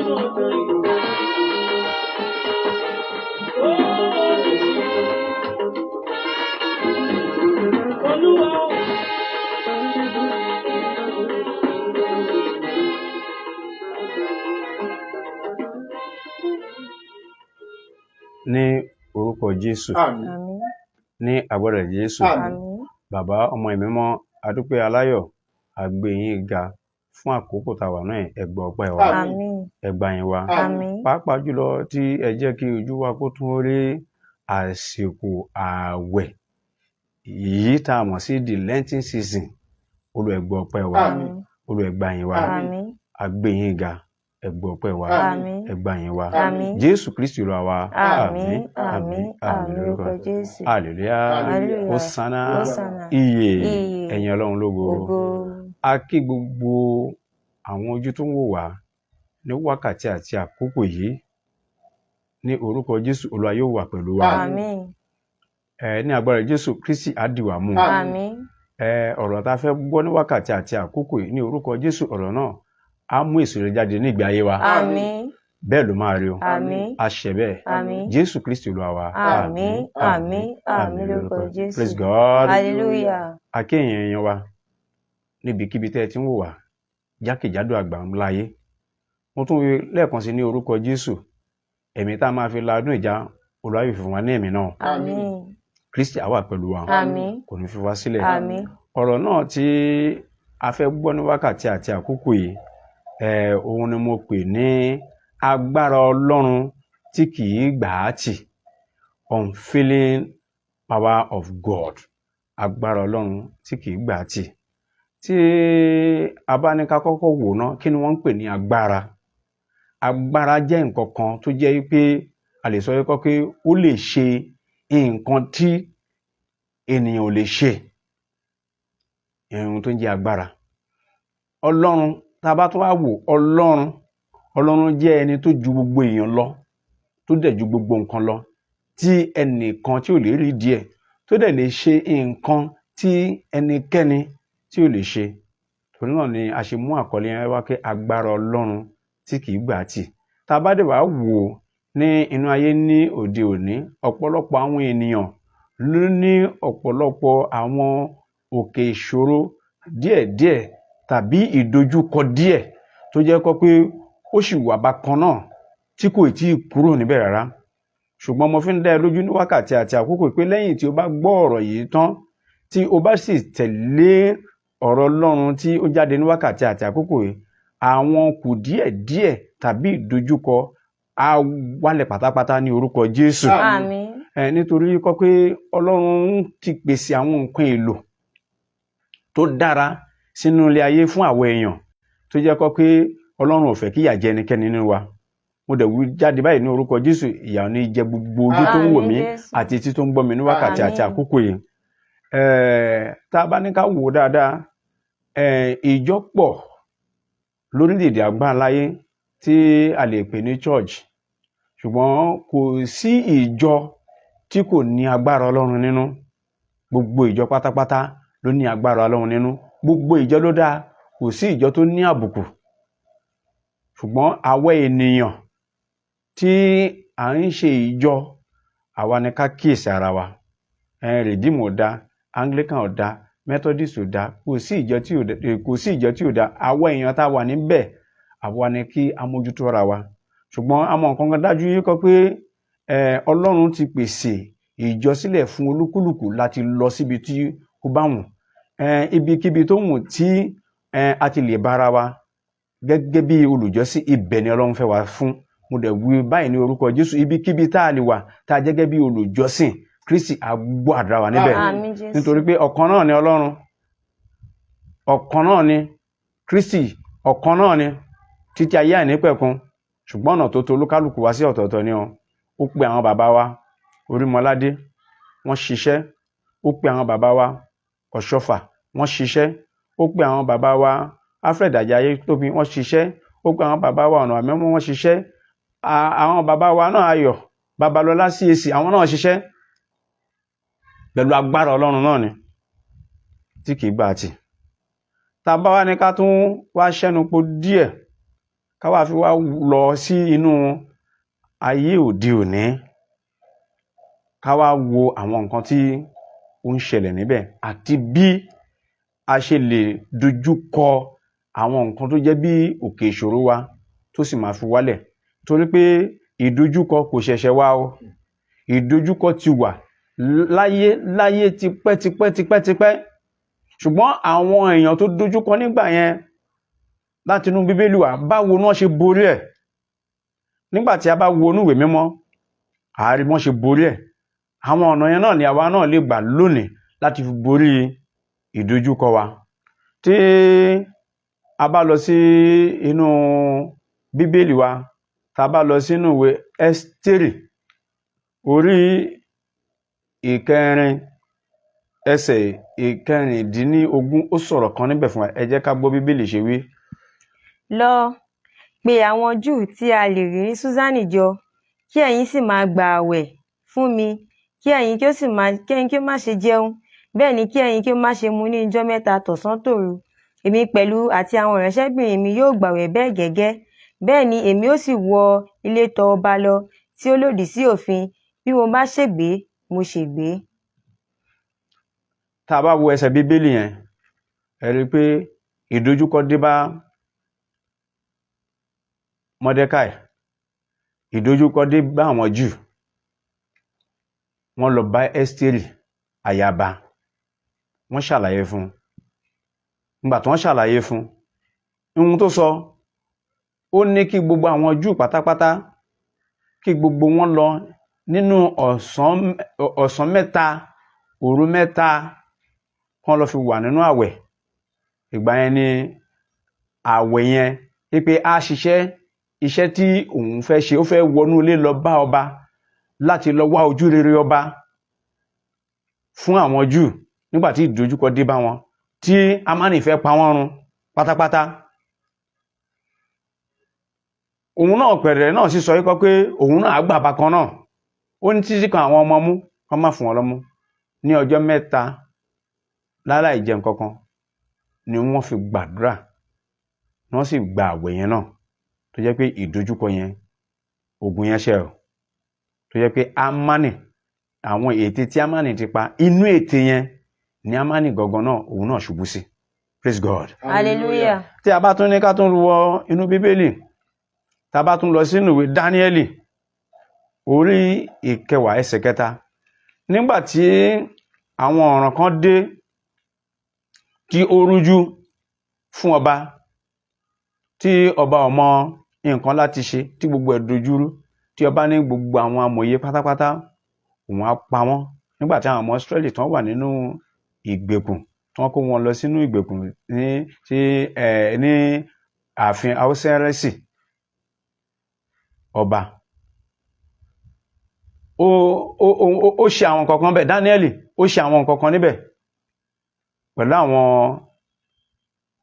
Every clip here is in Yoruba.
Nínú ọdún yìí. Ó mi sí. Olúwa o. Ní orúkọ Jésù. Àmín. Àmín. Ní agbára Jésù. Àmín. Àmín. Bàbá, ọmọ, ẹ̀mí mímọ́, adúpẹ́ aláyọ̀, a gbé yín ga fún àkókò tá a wà náà. Ẹ gbọ́ ọpẹ́ wa. Àmín. Àmín. Ẹ gbà yín wa. Àmín. Pàápàá jùlọ tí ẹ jẹ́ kí ojú wa kó tún rí àsìkò ààwẹ̀ yìí tá a mọ̀ sí the Lenten season. Olúwa, ẹ gbọ́ ọpẹ́ wa. Àmín. Olúwa, ẹ gbà yín wa. Àmín. A gbé yín ga. Ẹ gbọ́ ọpẹ́ wa. Àmín. Ẹ gbà yín wa. Àmín. Jésù Kristi Olúwa wa. Àmín. Àmín. Àmín lórúkọ Jésù. Hallelujah. Hallelujah. Hosanna. Hosanna. Iye. Iye. Ẹ̀yin Ọlọ́run lógo. Ògo. A kí gbogbo àwọn ojú tó ń wò wá ní wákàtí àti àkókò yìí ní orúkọ Jésù. Olúwa yóò wà pẹ̀lú wa. Àmín. Ẹ ní agbára Jésù Kristi á dì wá mú. Àmín. Ẹ ọ̀rọ̀ tá a fẹ́ gbọ́ ní wákàtí àti àkókò yìí ní orúkọ Jésù, ọ̀rọ̀ náà á mú èso rẹ̀ jáde ní ìgbé ayé wa. Àmín. Bẹ́ẹ̀ ló máa rí o. Àmín. A ṣẹ bẹ́ẹ̀. Àmín. Jésù Kristi Olúwa wa. Àmín. Àmín. Àmín lórúkọ Jésù. Praise God. Hallelujah. Akéèyàn èèyàn wa níbikíbi tẹ́ ẹ ti ń wò wá jákèjádò àgbáńlá ayé, mo tún wí lẹ́ẹ̀kan sí ní orúkọ Jésù, ẹ̀mí tá a máa fi la ọdún ìjà, Olúwa yóò fi fún wa ní ẹ̀mí náà. Àmín. Kristi á wà pẹ̀lú wa. Àmín. Kò ní fi wá sílẹ̀. Àmín. Ọ̀rọ̀ náà tí a fẹ́ gbọ́ ní wákàtí àti àkókò yìí, òun ni mo pè ní agbára Ọlọ́run tí kì í gbà á tì, unfailing power of God, agbára Ọlọ́run tí kì í gbà á tì. Tí a bá ní ká kọ́kọ́ wò ná, kí ni wọ́n ń pè ní agbára? Agbára jẹ́ nǹkan kan tó jẹ́ pé a lè sọ pé ó lè ṣe nǹkan tí ènìyàn ò lè ṣe, ohun tó ń jẹ́ agbára Ọlọ́run. Tá a bá tún wá wò Ọlọ́run, Ọlọ́run jẹ́ ẹni tó ju gbogbo èèyàn lọ, tó dẹ̀ ju gbogbo nǹkan lọ, tí ẹnìkan tí ò lè rí díẹ̀, tó dẹ̀ lè ṣe nǹkan tí ẹnikẹ́ni tí ò lè ṣe. Torí náà ni a ṣe mú àkọlé yẹn wá pé agbára Ọlọ́run tí kì í gbà tì. Tá a bá dẹ̀ wá wò ó ní inú ayé ní òde òní, ọ̀pọ̀lọpọ̀ àwọn ènìyàn ló ní ọ̀pọ̀lọpọ̀ àwọn òkè ìṣòro díẹ̀díẹ̀ tàbí ìdojúkọ díẹ̀ tó jẹ́ kó pé ó sì wà bákan náà tí kò tí ì kúrò níbẹ̀ rárá. Ṣùgbọ́n mo fi ń dá ẹ lójú ní wákàtí àti àkókò pé lẹ́yìn tí o bá gbọ́ ọ̀rọ̀ yìí tán, tí o bá sì tẹ̀lé ọ̀rọ̀ Ọlọ́run tí ó jáde ní wákàtí àti àkókò yìí, àwọn kùdíẹ̀díẹ̀ tàbí ìdojúkọ á wálẹ̀ pátápátá ní orúkọ Jésù. Àmín. Ẹ nítorí kọ́ pé Ọlọ́run ti pèsè àwọn nǹkan èlò tó dára sínú ilé ayé fún àwọn èèyàn, tó jẹ́ kọ́ pé Ọlọ́run ò fẹ́ kí ìyà jẹ ẹnikẹ́ni nínú wa. Mo dẹ̀ wí jáde báyìí ní orúkọ Jésù, ìyà ò ní jẹ gbogbo ojú tó ń wò mí Àmín Jésù. àti etí tó ń gbọ́ mi ní wákàtí àti Àmín. àkókò yìí. Tá a bá ní ká wò ó dáadáa, ìjọ pọ̀ lórílẹ̀‐èdè àgbáńláyé tí a lè pè ní church, ṣùgbọ́n kò sí ìjọ tí kò ní agbára Ọlọ́run nínú. Gbogbo ìjọ pátápátá ló ní agbára Ọlọ́run nínú. Gbogbo ìjọ ló dáa, kò sí ìjọ tó ní àbùkù. Ṣùgbọ́n àwa ènìyàn tí à ń ṣe ìjọ, àwa ni ká kíyèsí ara wa. Redeem ò dáa, Anglican ò dáa, Methodist ò dáa, kò sí ìjọ tí ò dá, kò sí ìjọ tí ò dáa. Àwa èèyàn tá a wà níbẹ̀, àwa ni kí a mójútó ara wa. Ṣùgbọ́n a mọ nǹkan kan dájú yìí kọ́ pé Ọlọ́run ti pèsè ìjọ sílẹ̀ fún olúkúlùkù láti lọ síbi tí ó bá wùn, ibikíbi tó wùn tí a ti lè bára wa gẹ́gẹ́ bí olùjọ́sìn, ibẹ̀ ni Ọlọ́run fẹ́ wá fún. Mo dẹ̀ wí báyìí ní orúkọ Jésù, ibikíbi tá a lè wà tá a jẹ́ gẹ́gẹ́ bí olùjọ́sìn Kristi, á gbọ́ àdúrà wa níbẹ̀. Àmín Jésù. Nítorí pé ọ̀kan náà ni Ọlọ́run, ọ̀kan náà ni Kristi, ọ̀kan náà ni títí ayé àìnípẹ̀kun. Ṣùgbọ́n ọ̀nà tó tò olúkálùkù wá sí ọ̀tọ̀ọ̀tọ̀ ni o. Ó pe àwọn bàbá wa Orímọládé, wọ́n ṣiṣẹ́. Ó pe àwọn bàbá wa Ọ̀ṣọ́fà, wọ́n ṣiṣẹ́. Ó pe àwọn bàbá wa Alfred Ajayi Tóbi, wọ́n ṣiṣẹ́. Ó pe àwọn bàbá wa Ọ̀nà Àmẹ́mọ́, wọ́n ṣiṣẹ́. Àwọn bàbá wa náà Ayọ̀ Babalọlá CAC, àwọn náà ṣiṣẹ́ pẹ̀lú agbára Ọlọ́run náà ni tí kìí gbà tì. Tá a bá wá ní ká tún wá ṣẹ́nu po díẹ̀. Ká wá fi wá lọ sí inú ayé òde òní, ká wá wo àwọn nǹkan tí ó ń ṣẹlẹ̀ níbẹ̀ àti bí a ṣe lè dojú kọ àwọn nǹkan tó jẹ́ bí òkè ìṣòro wa tó sì máa fi wálẹ̀, torí pé ìdojúkọ kò ṣẹ̀ṣẹ̀ wá o. Ìdojúkọ ti wà láyé láyé tipẹ́ tipẹ́ tipẹ́ tipẹ́, ṣùgbọ́n àwọn èèyàn tó dojúkọ nígbà yẹn láti inú Bíbélì wá, báwo ni wọ́n ṣe borí ẹ̀? Nígbà tí a bá wo inú ìwé mímọ́, àá rí bí wọ́n ṣe borí ẹ̀. Àwọn ọ̀nà yẹn náà ni àwa náà lè gbà lónìí láti fi borí ìdojúkọ wa. Tí a bá lọ sí inú Bíbélì wa, tá a bá lọ sínú ìwé Ẹ́sítérì, orí ìkẹrin, ẹsẹ̀ 16, ó sọ̀rọ̀ kan níbẹ̀ fún wa. Ẹ jẹ́ ká gbọ́ Bíbélì ṣe wí. Lọ pe àwọn Júù tí a lè rí ní Ṣúṣánì jọ, kí ẹ̀yin sì máa gbà ààwẹ̀ fún mi, kí ẹ̀yin kí ó sì máa kí ẹ̀yin kí ó má ṣe jẹun, bẹ́ẹ̀ ni kí ẹ̀yin kí ó má ṣe mu ní ijọ́ mẹ́ta, tọ̀sán tòru. Èmi pẹ̀lú àti àwọn ìránṣẹ́bìnrin mi yóò gbààwẹ̀ bẹ́ẹ̀ gẹ́gẹ́. Bẹ́ẹ̀ ni èmi ó sì wọ ilé tọ̀ ọba lọ, tí ó lòdì sí òfin. Bí mo bá ṣègbé, mo ṣègbé. Tá a bá wo ẹsẹ̀ Bíbélì yẹn, ẹ rí i pé ìdojúkọ dé bá Mọ́dékáì, ìdojúkọ dé bá àwọn Júù. Wọ́n lọ bá Ẹ́sítérì ayaba, wọ́n ṣàlàyé fún un. Nígbà tí wọ́n ṣàlàyé fún un, ohun tó sọ, ó ní kí gbogbo àwọn Júù pátápátá, kí gbogbo wọn lọ nínú ọ̀sán 3, òru 3, kán lọ fi wà nínú àwẹ̀. Ìgbà yẹn ni àwẹ̀ yẹn wípé a ṣiṣẹ́ iṣẹ́ tí òun fẹ́ ṣe. Ó fẹ́ wọnú ilé lọ bá ọba láti lọ wá ojú rere ọba fún àwọn Júù nígbà tí ìdojúkọ dé bá wọn, tí Ámánì fẹ́ pa wọ́n run pátápátá. Òun náà pẹ̀rẹ̀ náà sì sọ wípé pé òun náà gbà bákan náà. Ó ní títí kan àwọn ọmọ mú kán má fún wọn lọ́mú ní ọjọ́ 3, láláì jẹun kankan ni wọ́n fi gbàdúrà, wọ́n sì gba àwẹ̀ yẹn náà, tó jẹ́ pé ìdojúkọ yẹn, ogun yẹn ṣẹ o, tó jẹ́ pé Ámánì, àwọn ète tí Ámánì ti pa, inú ète yẹn ni Ámánì gangan náà, òun náà ṣubú sí. Praise God. Hallelujah. Tí a bá tún ní ká tún wọ inú Bíbélì, tá a bá tún lọ sínú ìwé Dáníẹ́lì, orí 10, ẹsẹ̀ 3, nígbà tí àwọn ọ̀ràn kan dé tí ó rújú fún ọba, tí ọba ò mọ nǹkan láti ṣe, tí gbogbo ẹ̀ dojúrú, tí ọba ní gbogbo àwọn amòye pátápátá òun á pa wọ́n, nígbà tí àwọn ọmọ Ísírẹ́lì tán wà nínú ìgbèkùn, tí wọ́n kó wọn lọ sínú ìgbèkùn ní tí ẹ ní ààfin Ahasuérẹ́sì ọba, ó ṣe àwọn nǹkan kan bẹ́ẹ̀. Dáníẹ́lì ó ṣe àwọn nǹkan kan níbẹ̀ pẹ̀lú àwọn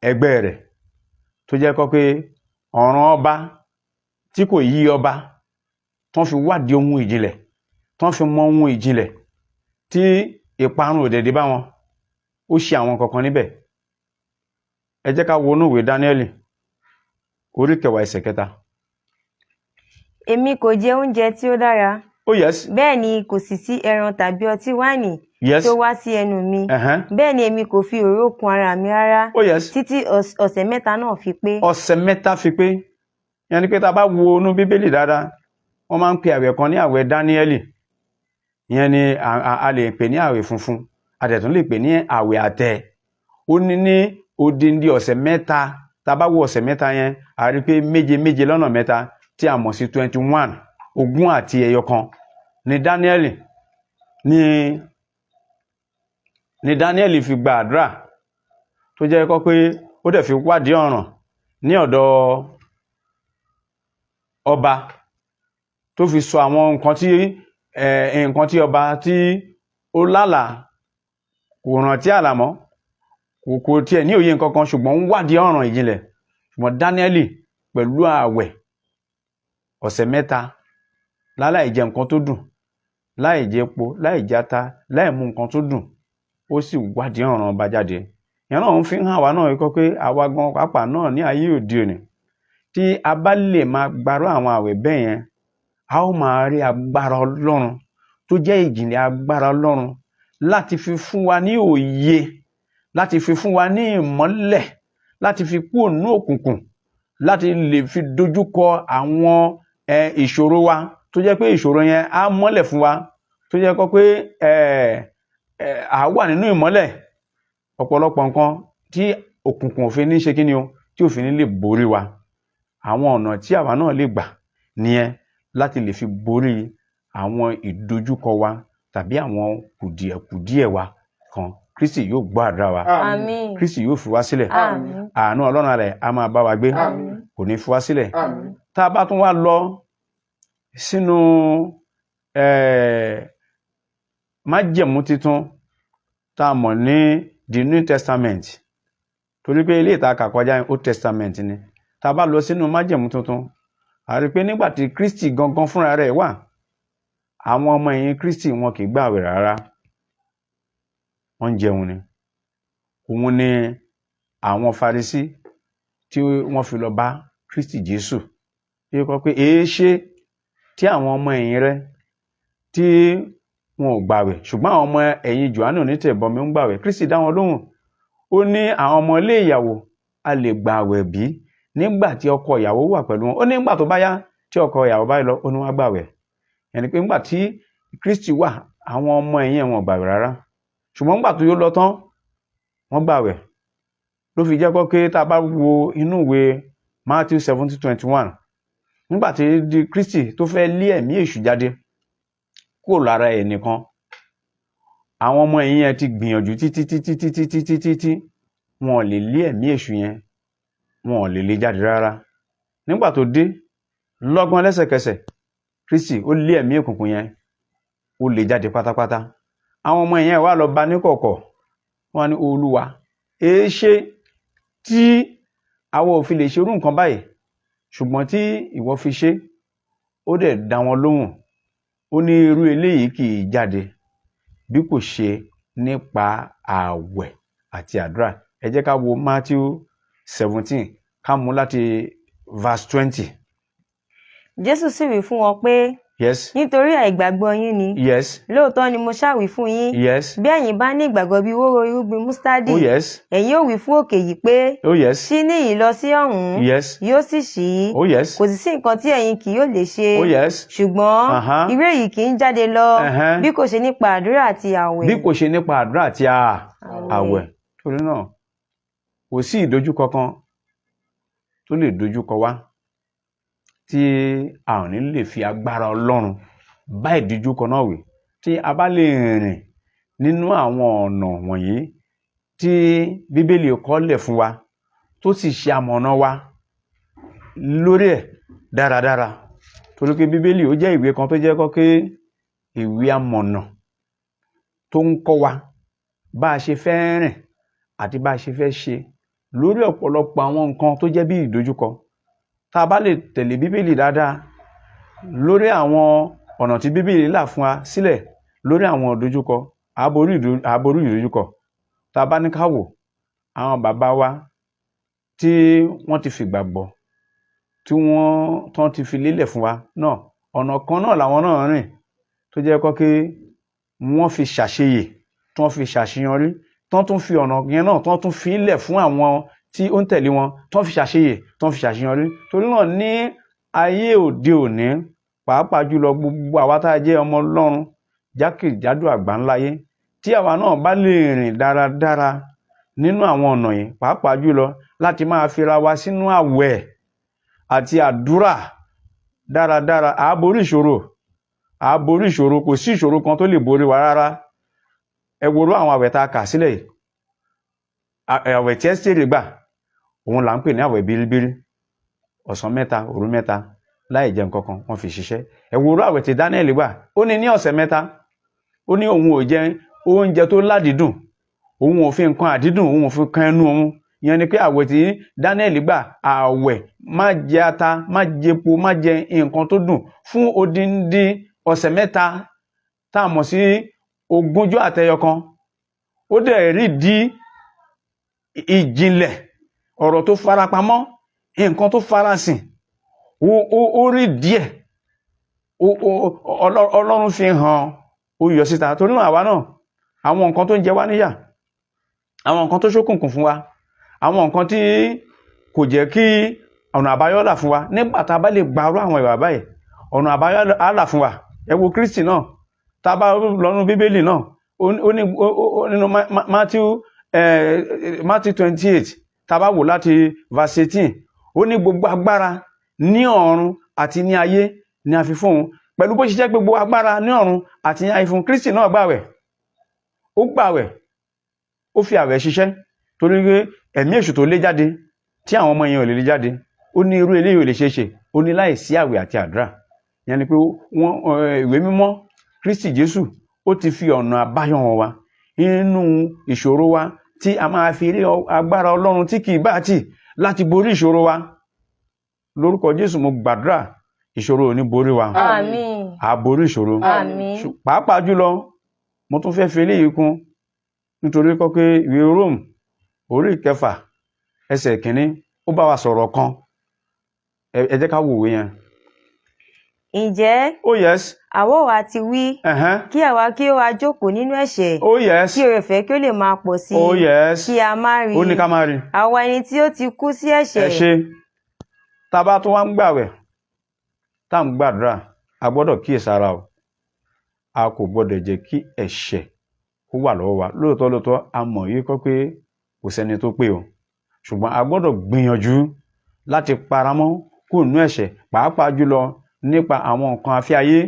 ẹgbẹ́ rẹ̀, tó jẹ́ kọ́ pé ọ̀ràn ọba tí kò yí ọba, tán fi wádìí ohun ìjìnlẹ̀, tán fi mọ ohun ìjìnlẹ̀, tí ìparun ò dẹ̀ dé bá wọn. Ó ṣe àwọn nǹkan kan níbẹ̀. Ẹ jẹ́ ká wo inú ìwé Dáníẹ́lì, orí 10, ẹsẹ̀ 3. Èmi kò jẹ oúnjẹ tí ó dára. Oh yes. Bẹ́ẹ̀ ni kò sì sí ẹran tàbí ọtí wáìnì tí ó wá sí ẹnu mi. Bẹ́ẹ̀ ni èmi kò fi òróró kun ara mi rárá Oh yes. títí ọ̀sẹ̀ 3 náà fi pé. Ọ̀sẹ̀ 3 fi pé. Ìyẹn ni pé tá a bá wo inú Bíbélì dáadáa, wọ́n máa ń pe àwẹ̀ kan ní àwẹ̀ Dáníẹ́lì. Ìyẹn ni a lè pè ní àwẹ̀ funfun, a dẹ̀ tún lè pè ní àwẹ̀ àtẹ. Ó ní ní odindi ọ̀sẹ̀ 3. Tá a bá wo ọ̀sẹ̀ 3 yẹn, a rí pé méje méje lọ́nà mẹ́ta, tí a mọ̀ sí 21, 21 ni Dáníẹ́lì ní Dáníẹ́lì fi gba àdúrà, tó jẹ́ kọ́ pé ó dẹ̀ fi wádìí ọ̀ràn ní ọ̀dọ̀ ọba, tó fi sọ àwọn nǹkan tí ọba tí ó lálàá kò rántí àlá mọ́, kò tiẹ̀ ní òye nǹkan kan, ṣùgbọ́n ń wádìí ọ̀ràn ìjìnlẹ̀. Ṣùgbọ́n Dáníẹ́lì pẹ̀lú ààwẹ̀ ọ̀sẹ̀ 3, láláì jẹ nǹkan tó dùn, láì jẹ epo, láì jẹ ata, láì mu nǹkan tó dùn, ó sì wádìí ọ̀ràn ọba jáde. Ìyẹn náà ń fi hàn wá náà kọ́ pé àwa gan pàápàá náà ní ayé òde òní, Tí a bá lè máa gbarú àwọn àwẹ̀ bẹ́ẹ̀ yẹn, a ó máa rí agbára Ọlọ́run tó jẹ́ ìjìnlẹ̀ agbára Ọlọ́run láti fi fún wa ní òye, láti fi fún wa ní ìmọ́lẹ̀, láti fi kúrò nínú òkùnkùn, láti lè fi dojúkọ àwọn ìṣòro wa, tó jẹ́ pé ìṣòro yẹn á mọ́lẹ̀ fún wa, tó jẹ́ kó pé ẹ ẹ à wà nínú ìmọ́lẹ̀. Ọ̀pọ̀lọpọ̀ nǹkan tí òkùnkùn òfin ní ṣe kí ni o, tí òfin ní lè borí wa. Àwọn ọ̀nà tí àwa náà lè gbà nìyẹn láti lè fi borí àwọn ìdojúkọ wa tàbí àwọn kùdìẹ̀kùdíẹ̀ wa kan. Kristi yóò gbọ́ àdúrà wa. Àmín. Kristi yóò fi wá sílẹ̀. Àmín. Àánú Ọlọ́run rẹ̀ á máa bá wa gbé. Àmín. Kò ní fi wá sílẹ̀. Àmín. Tá a bá tún wá lọ sínú májẹ̀mú titun tá a mọ̀ ní the New Testament, torí pé ilé ìta kà kọjá yẹn, Old Testament ni. Tá a bá lọ sínú májẹ̀mú tuntun, a rí i pé nígbà tí Kristi gangan fúnra rẹ̀ wà, àwọn ọmọ ẹ̀yìn Kristi wọn kì í gbààwẹ̀ rárá, wọ́n ń jẹun ni. Òun ni àwọn Farisí tí wọ́n fi lọ bá Kristi Jésù, tí ó kọ pé èé ṣe tí àwọn ọmọ ẹ̀yìn rẹ̀ tí wọn ò gbààwẹ̀, ṣùgbọ́n àwọn ọmọ ẹ̀yìn Jòhánù onítẹ̀bọmi ń gbààwẹ̀? Kristi dá wọn lóhùn, ó ní àwọn ọmọ ilé ìyàwó a lè gbààwẹ̀ bí nígbà tí ọkọ ìyàwó wà pẹ̀lú wọn? Ó ní nígbà tó bá yá, tí ọkọ ìyàwó bá lọ, ó ní wọ́n á gbààwẹ̀. Yẹn ni pé nígbà tí Kristi wà, àwọn ọmọ ẹ̀yìn ẹ̀ wọn ò gbààwẹ̀ rárá, ṣùgbọ́n nígbà tó yó lọ tán, wọ́n gbààwẹ̀. Ló fi jẹ́ kọ́ pé tá a bá wo inú ìwé Matthew 17:21, nígbà tí di Kristi tó fẹ́ lé ẹ̀mí èṣù jáde kúrò lára ẹ̀ nìkan, àwọn ọmọ ẹ̀yìn yẹn ti gbìyànjú títí títí títí títí títí, wọn ò lè lé ẹ̀mí èṣù yẹn, wọn ò lè lé jáde rárá. Nígbà tó dé lọ́gbọ́n, lẹ́sẹ̀kẹsẹ̀, Kristi ó lé ẹ̀mí òkùnkùn yẹn, ó lé jáde pátápátá. Àwọn ọmọ ẹ̀yìn wá lọ bá níkọ̀kọ̀, wọ́n ní, "Olúwa, èé ṣe tí àwọn ò fi lè ṣerú nǹkan báyìí, ṣùgbọ́n tí ìwọ fi ṣe?" Ó dẹ̀ dá wọn lóhùn, ó ní irú eléyìí kì í jáde bí kò ṣe nípa ààwẹ̀ àti àdúrà. Ẹ jẹ́ ká wo Matthew 17, ká mú láti verse 20. Jésù sì wí fún wọn pé, "Nítorí àìgbàgbọ́ yín ni. Lóòótọ́ ni mo ṣáà wí fún yín, bí ẹ̀yin bá ní ìgbàgbọ́ bí wóró irúgbìn mustadi, ẹ̀yin ó wí fún òkè yìí pé, 'Ṣí níhìn lọ sí ọ̀hún,' yóò sì ṣí. Kò sì sí nǹkan tí ẹ̀yin kì yóò lè ṣe. Ṣùgbọ́n irú èyí kì í jáde lọ bí kò ṣe nípa àdúrà àti àwẹ̀." Bí kò ṣe nípa àdúrà àti àwẹ̀. Torí náà, kò sí ìdojúkọ kan tó lè dojúkọ wá tí a ò ní lè fi agbára Ọlọ́run bá ìdojúkọ náà wí, tí a bá lè rìn nínú àwọn ọ̀nà wọ̀nyí tí Bíbélì kọ́ lẹ̀ fún wa, tó sì ṣe amọ̀nà wa lórí ẹ̀ dáradára. Torí pé Bíbélì ó jẹ́ ìwé kan tó jẹ́ kọ́ pé ìwé amọ̀nà tó ń kọ́ wa bá a ṣe fẹ́ rìn àti bá a ṣe fẹ́ ṣe lórí ọ̀pọ̀lọpọ̀ àwọn nǹkan tó jẹ́ bí ìdojúkọ. Tá a bá lè tẹ̀lé Bíbélì dáadáa lórí àwọn ọ̀nà tí Bíbélì là fún wa sílẹ̀ lórí àwọn ìdojúkọ, à borí ìdojúkọ. Tá a bá ní ká wò àwọn bàbá wa tí wọ́n ti fìgbàgbọ́ tí wọ́n tán ti fi lélẹ̀ fún wa náà, ọ̀nà kan náà làwọn náà rìn tó jẹ́ kọ́ pé wọ́n fi ṣàṣeyè, tí wọ́n fi ṣàṣeyọrí, tí wọ́n tún fi ọ̀nà yẹn náà, tí wọ́n tún fi lẹ̀ fún àwọn tí ó ń tẹ̀lé wọn, tí wọ́n fi ṣàṣeyè, tí wọ́n fi ṣàṣeyọrí. Torí náà, ní ayé òde òní, pàápàá jùlọ gbogbo àwa tá a jẹ́ ọmọ Ọlọ́run jákèjádò àgbáńláyé, tí àwa náà bá lè rìn dáradára nínú àwọn ọ̀nà yìí, pàápàá jùlọ láti máa fira wa sínú àwẹ̀ àti àdúrà dáradára, à á borí ìṣòro, à á borí ìṣòro. Kò sí ìṣòro kan tó lè borí wa rárá. Ẹ worú àwọn àwẹ̀ tá a kà sílẹ̀ yìí. Àwẹ̀ tí Ẹ́sítérì gbà, òun là ń pè ní àwẹ̀ bíríbírí, ọ̀sán 3, òru 3, láì jẹ nǹkan kan, wọ́n fi ṣiṣẹ́. Ẹ worú àwẹ̀ tí Daniel gbà, ó ní ní ọ̀sẹ̀ 3, ó ní òun ò jẹ oúnjẹ tó ládìídùn, òun ò fi nǹkan àdídùn, òun ò fi kan ẹnu òun. Ìyẹn ni pé àwẹ̀ tí Daniel gbà, àwẹ̀ má jẹ ata, má jẹ epo, má jẹ nǹkan tó dùn fún odindi ọ̀sẹ̀ 3, tá a mọ̀ sí ogúnjọ́ àtẹyọ kan. Ó dẹ̀ rí di ìjìnlẹ̀ ọ̀rọ̀ tó farapamọ́. Nǹkan tó farasin, ó rí díẹ̀, Ọlọ́run fi hàn, ó yọ síta. Torí náà, àwa náà, àwọn nǹkan tó ń jẹ wá níyà, àwọn nǹkan tó ṣókùnkùn fún wa, àwọn nǹkan tí kò jẹ́ kí ọ̀nà àbáyọ là fún wa, nígbà tá a bá lè gbàrú àwọn ìwà báyìí, ọ̀nà àbáyọ á là fún wa. Ẹ wo Kristi náà, tá a bá lọ́nu Bíbélì náà, ó ní ó nínú Matthew 28, tá a bá wò láti verse 18, ó ní gbogbo agbára ní ọ̀run àti ní ayé ni a fi fún òun. Pẹ̀lú bó ṣe jẹ́ gbogbo agbára ní ọ̀run àti ní ayé fún Kristi náà, gbàwẹ̀, ó gbàwẹ̀, ó fi àwẹ̀ ṣiṣẹ́, torí pé ẹ̀mí èṣù tó lé jáde tí àwọn ọmọ yẹn ò lè lé jáde, ó ní irú eléyìí ò lè ṣeé ṣe, ó ní láì sí àwẹ̀ àti àdúrà. Ìyẹn ni pé wọ́n ìwé mímọ́, Kristi Jésù, ó ti fi ọ̀nà àbáyọ hàn wá nínú ìṣòro wa, tí a máa fi rí agbára Ọlọ́run tí kì í bá tì láti borí ìṣòro wa. Lórúkọ Jésù, mo gbàdúrà, ìṣòro ò ní borí wa. Àmín. A borí ìṣòro. Àmín. Pàápàá jùlọ, mo tún fẹ́ fi eléyìí kún, nítorí kọ́ pé ìwé Rome orí 6 ẹsẹ̀ 1, ó bá wa sọ̀rọ̀ kan. Ẹ jẹ́ ká wo ìwé yẹn. Ǹjẹ́ Oh yes. àwa ó ha ti wí? Kí àwa kí ó wá jókòó nínú ẹ̀ṣẹ̀, Oh yes. kí oore ọ̀fẹ́ kí ó lè máa pọ̀ sí i? Oh yes. Kí a má rí. Ó ní ká má rí. Àwa ẹni tí ó ti kú sí ẹ̀ṣẹ̀. Ẹ ṣe. Tá a bá tún wá ń gbàwẹ̀, tá à ń gbàdúrà, a gbọ́dọ̀ kíyèsára o. A kò gbọ́dọ̀ jẹ́ kí ẹ̀ṣẹ̀ kó wà lọ́wọ́ wa. Lóòótọ́ lóòótọ́, a mọ̀ yí kọ́ pé kò sẹ́ni tó pé o, ṣùgbọ́n a gbọ́dọ̀ gbìyànjú láti paramọ́ kúrò nínú ẹ̀ṣẹ̀, pàápàá jùlọ nípa àwọn nǹkan afẹ́ ayé.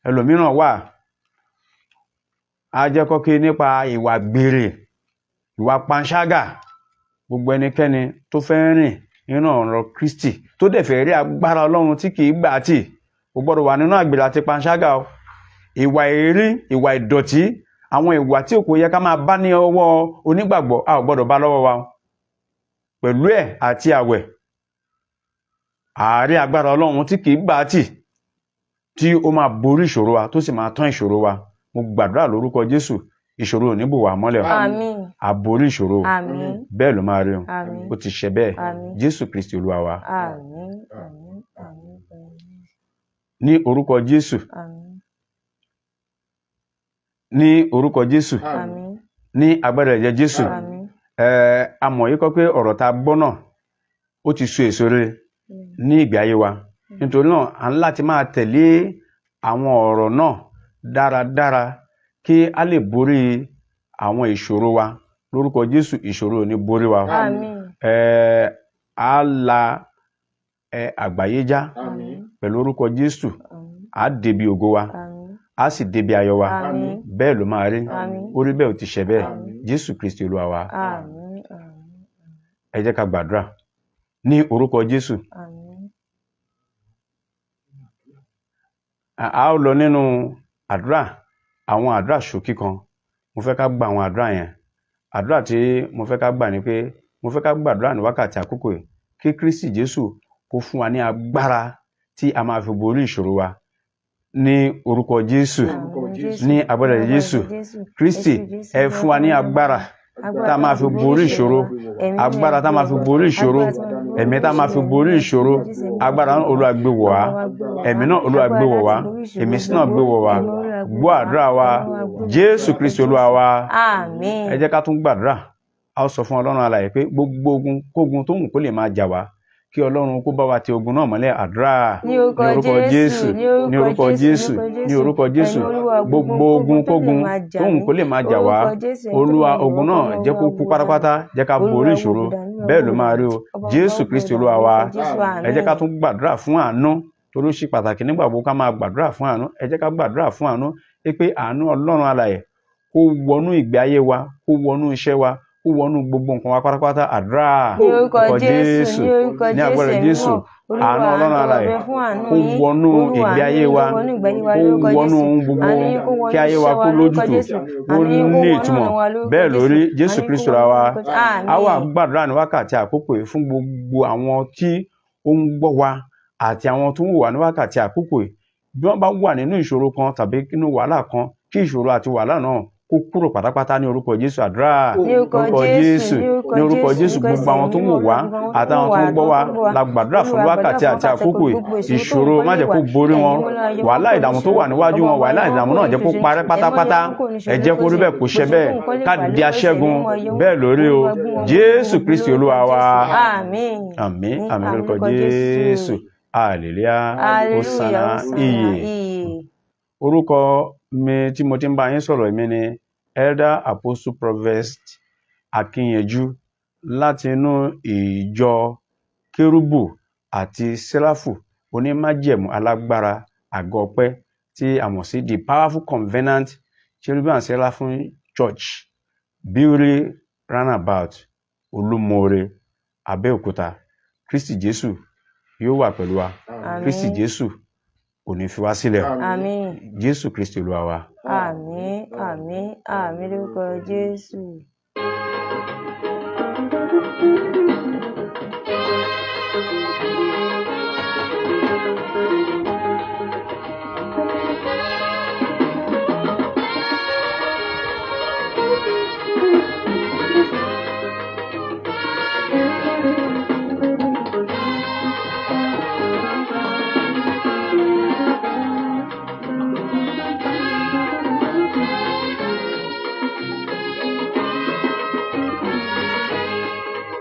Ẹlòmíràn wà, á jẹ́ kọ́ kí nípa ìwà gbèrè, ìwà panṣágà. Gbogbo ẹnikẹ́ni tó fẹ́ rìn nínú ọ̀rọ̀ Kristi, tó dẹ̀ fẹ́ rí agbára Ọlọ́run tí kì í gbà tì, kò gbọ́dọ̀ wà nínú àgbèrè àti panṣágà o, ìwà èérí, ìwà ìdọ̀tí, àwọn ìwà tí kò yẹ ká máa bá ní ọwọ́ onígbàgbọ́, a ò gbọ́dọ̀ bá lọ́wọ́ wa o. Pẹ̀lú ẹ̀ àti àwẹ̀, ààrẹ agbára Ọlọ́run tí kì í gbà tì, tí ó máa borí ìṣòro wa, tó sì máa tán ìṣòro wa. Mo gbàdúrà lórúkọ Jésù, ìṣòro ò ní bò wá mọ́lẹ̀ o. Àmín. A borí ìṣòro o. Àmín. Bẹ́ẹ̀ ló máa rí o. Àmín. Ó ti ṣe bẹ́ẹ̀. Àmín. Jésù Kristi Olúwa wa. Àmín, àmín, àmín, àmín. Ní orúkọ Jésù. Àmín. Ní orúkọ Jésù. Àmín. Ní agbára ẹ̀jẹ̀ Jésù. Àmín. A mọ̀ yí kọ́ pé ọ̀rọ̀ tá a gbọ́ náà, ó ti so èso rere ní ìgbé ayé wa. Nítorí náà, à ń láti máa tẹ̀lé àwọn ọ̀rọ̀ náà dáradára kí a lè borí àwọn ìṣòro wa. Lórúkọ Jésù, ìṣòro ò ní borí wa. Àmín. Á la àgbáyé já. Àmín. Pẹ̀lú orúkọ Jésù, Àmín. á débi ògo wa, Àmín. á sì débi ayọ̀ wa. Àmín. Bẹ́ẹ̀ ló máa rí. Àmín. Ó rí bẹ́ẹ̀, ó ti ṣe bẹ́ẹ̀. Àmín. Jésù Kristi Olúwa wa. Àmín, àmín. Ẹ jẹ́ ká gbàdúrà ní orúkọ Jésù. Àmín. A ó lọ nínú àdúrà, àwọn àdúrà ṣókí kan. Mo fẹ́ ká gba àwọn àdúrà yẹn. Àdúrà tí mo fẹ́ ká gbà ni pé mo fẹ́ ká gbàdúrà ní wákàtí àkókò yìí kí Kristi Jésù kó fún wa ní agbára tí a máa fi borí ìṣòro wa. Ní orúkọ Jésù. Orúkọ Jésù. Ní agbára Jésù Kristi, ẹ fún wa ní agbára tá a máa fi borí ìṣòro, agbára tá a máa fi borí ìṣòro, ẹ̀mí tá a máa fi borí ìṣòro. Agbára náà, Olúwa gbé wọ̀ wá. Ẹ̀mí náà, Olúwa gbé wọ̀ wá. Ẹ̀mí náà gbé wọ̀ wá. Gbọ́ àdúrà wa, Jésù Kristi Olúwa wa. Àmín. Ẹ jẹ́ ká tún gbàdúrà. A ó sọ fún Ọlọ́run alààyè pé gbogbo ogun kógun tó wù kó lè máa jà wá, kí Ọlọ́run kó bá wa ti ogun náà mọ́lẹ̀. Àdúrà. Ní orúkọ Jésù, ní orúkọ Jésù, ní orúkọ Jésù. Gbogbo ogun kógun tó wù kó lè máa jà wá, Olúwa, ogun náà jẹ́ kó kú pátápátá, jẹ́ ká borí ìṣòro. Bẹ́ẹ̀ ló máa rí o. Jésù Kristi Olúwa wa. Ẹ jẹ́ ká tún gbàdúrà fún àánú, torí ó ṣe pàtàkì nígbà gbogbo ká máa gbàdúrà fún àánú. Ẹ jẹ́ ká gbàdúrà fún àánú pé àánú Ọlọ́run alààyè kó wọnú ìgbé ayé wa, kó wọnú iṣẹ́ wa, kó wọnú gbogbo nǹkan wa pátápátá. Àdúrà. Ní orúkọ Jésù, ní orúkọ Ní agbára Jésù, Jésù, àánú Ọlọ́run alààyè kó wọnú ìgbé ayé wa, kó wọnú ohun gbogbo, kí ayé wa kó lójútùú, kó ní ìtumọ̀. Bẹ́ẹ̀ lórí, Jésù Kristi ra wa. A wà gbàdúrà ní wákàtí àkókò yìí fún gbogbo àwọn tí ó ń gbọ́ wa àti àwọn tó ń wò wá ní wákàtí àkókò yìí. Bí wọ́n bá wà nínú ìṣòro kan tàbí nínú wàhálà kan, kí ìṣòro àti wàhálà náà Kó kúrò pátápátá ní orúkọ Jésù. Àdúrà. Ní orúkọ Jésù, ní orúkọ Jésù, gbogbo àwọn tó ń wò wá àtàwọn tó ń gbọ́ wa la gbàdúrà fún wákàtí àti àkókò yìí. Ìṣòro má jẹ́ kó borí wọn, wàhálà ìdààmú tó wà níwájú wọn, wàhálà ìdààmú náà jẹ́ kó parẹ́ pátápátá. Ẹ jẹ́ kó rí bẹ́ẹ̀, kó ṣe bẹ́ẹ̀, ká di aṣẹ́gun bẹ́ẹ̀ lórí o. Jésù Kristi Olúwa wa. Àmín. Àmín, àmín lórúkọ Jésù. Hallelujah, hosanna, iye. Orúkọ mi tí mo ti ń bá yín sọ̀rọ̀ mi ni Elder Apostle Prophet Akínyẹjú láti inú ìjọ Kérúbù àti Sẹ́ráfù onímájẹ̀mú alágbára àgọ́ ọpẹ́ tí a mọ̀ sí The Powerful Covenant Cherubim and Seraphim Church, Biure Roundabout, Olúmoore, Abẹ́òkúta. Kristi Jésù yóò wà pẹ̀lú wa. Kristi Jésù kò ní fi wá sílẹ̀ o. Àmín. Jésù Kristi Olúwa wa. Àmín, àmín, àmín lórúkọ Jésù.